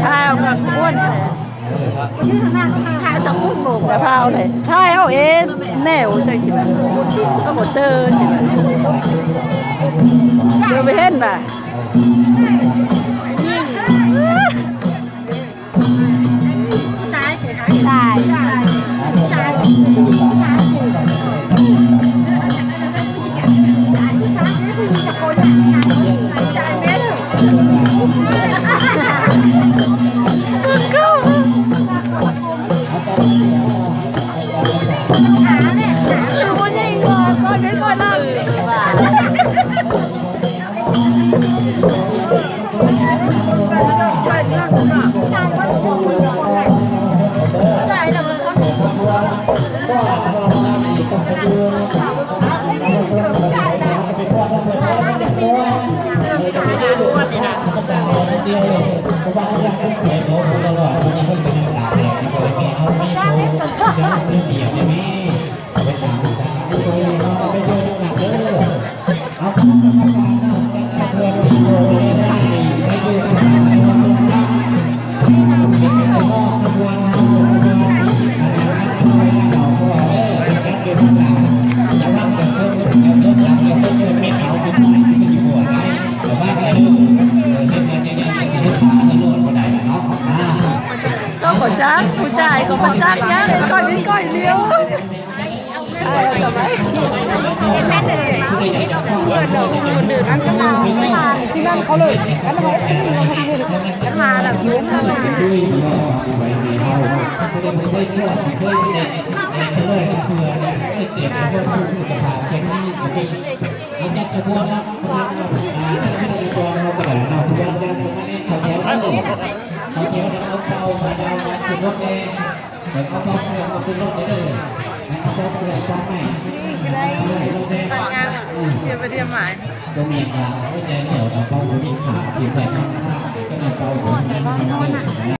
ຖ່າຍເອົາກັບຄົນ ຖ່າຍຕະມຸນໂບກກະເທົາເລີຍ ຖ່າຍເອົາເອງແນວ ຈັກຊິວ່າ ເຮົາບໍ່ເຕີຊິວ່າ ເດີໄປເຫັນວ່າ ກໍບໍ່ຈັກ ຜູ້ຊາຍກໍບໍ່ຈັກຫຍັງ ກ້ອຍໆຫຼຽວ. ທີ່ນັ້ນເຂົາເລີຍ ອັນນັ້ນເຂົາເ